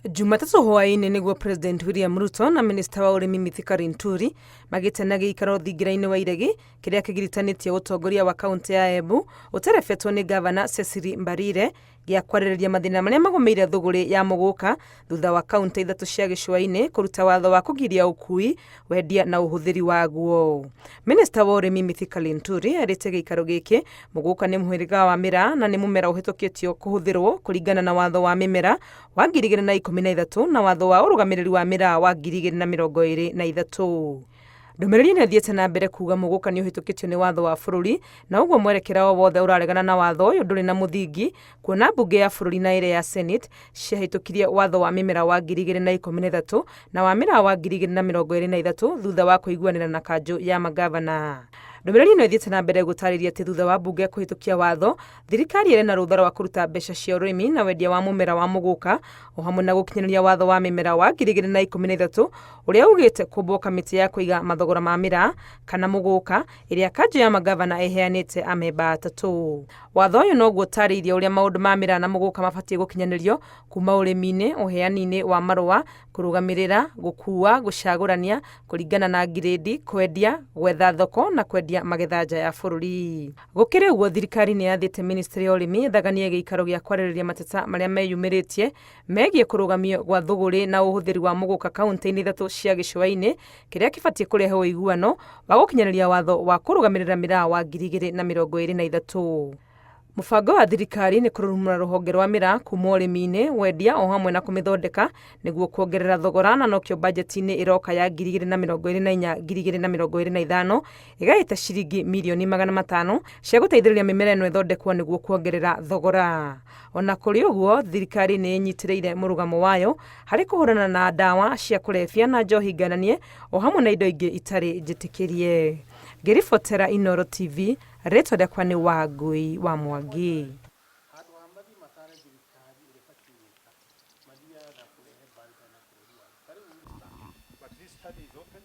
Jumatatũ hwaĩ-inĩ nĩguo President William Ruto na Minista wa ũrĩmi Mithika Linturi magĩte na gĩikaro thingira-inĩ wa iregi kĩrĩa kĩgiritanĩtie ũtongoria wa kaũntĩ ya Embu ũterebetwo nĩ Gavana Cecily Mbarire gĩa kwarĩrĩria mathĩna marĩa magũmĩire thũgũrĩ ya mũgũka thutha wa kaũntĩ ithatũ cia gĩcũa-inĩ kũruta watho wa kũgiria ũkui, wendia na ũhũthĩri waguo. Minista wa ũrĩmi Mithika Linturi erĩte gĩikaro gĩkĩ mũgũka nĩ mũhĩrĩga wa mĩraa na nĩ mũmera ũhĩtũkĩtio kũhũthĩrwo kũringana na watho wa mĩmera wa 2013 na watho wa ũrũgamĩrĩri wa mĩraa wa 2023. Ndũmĩrĩri ĩno ĩthiĩte na mbere kuga mũgũka nĩ ũhĩtũkĩtio nĩ watho wa bũrũri na ũguo mwerekera o wothe ũraregana na watho ũyũ ndũrĩ na mũthingi kuona mbunge ya bũrũri na ĩrĩa ya Senate ciahĩtũkirie watho wa mĩmera wa 2013 na wa mĩraa wa 2023 thutha wa kũiguanĩra na kanjũ ya mangavana. Ndũmĩrĩri ĩno ĩthiĩte na mbere gũtarĩria atĩ thutha wa mbunge kũhĩtũkia watho, thirikari ĩrĩ na rũtha rwa kũruta mbeca cia ũrĩmi na wendia wa mũmera wa mũgũka o hamwe na gũkinyanĩria watho wa mĩmera wa 2013 ũrĩa ugĩte kũmbwo kamĩtĩ ya kũiga mathogora ma mĩraa kana mũgũka ĩrĩa kanjũ ya mangavana ĩheanĩte amemba atatũ. Watho ũyũ noguo ũtarĩirie ũrĩa maũndũ ma mĩraa na mũgũka mabatiĩ gũkinyanĩrio kuma ũrĩmi-inĩ, ũheani-inĩ wa marũa, kũrũgamĩrĩra, gũkuua, gũcagũrania kũringana na ngirĩndi, kwendia, gwetha thoko na kwendia magetha nja ya bũrũri. Gũkĩrĩ ũguo, thirikari nĩ yathĩte ministry ya ũrĩmi ĩthaganie gĩikaro gĩa kwarĩrĩria mateta marĩa meyumĩrĩtie megiĩ kũrũgamio gwa thũgũrĩ na ũhũthĩri wa mũgũka kaunti-inĩ ithatũ cia gĩcũa-inĩ kĩrĩa kĩbatiĩ kũrehe ũiguano wa gũkinyanĩria watho wa kũrũgamĩrĩra mĩraa wa 2023. Mũbango wa thirikari nĩ kũrurumũra rũhonge rwa mĩraa kuma ũrĩmi-inĩ, wendia o hamwe na kũmĩthondeka nĩguo kuongerera thogora na nokĩo bajeti-inĩ ĩroka ya 2024 2025 ĩgaĩte ciringi mirioni 500 cia gũteithĩrĩria mĩmera ĩno ĩthondekwo nĩguo kuongerera thogora. Ona kũrĩ ũguo, thirikari nĩ ĩnyitĩrĩire mũrũgamo wayo harĩ kũhũrana na ndawa cia kũrebia na njohi ngananie o hamwe na indo ingĩ itarĩ njĩtĩkĩrie. Ngĩribotera Inooro TV, rĩtwa rĩakwa nĩ Wangui wa Mwangi. Handũ ha mathiĩ matare thirikari ũrĩa ĩbatiĩ gwĩka, mathiaga kũrehe burden bũrũri wao. Ta rĩu. But this study is open.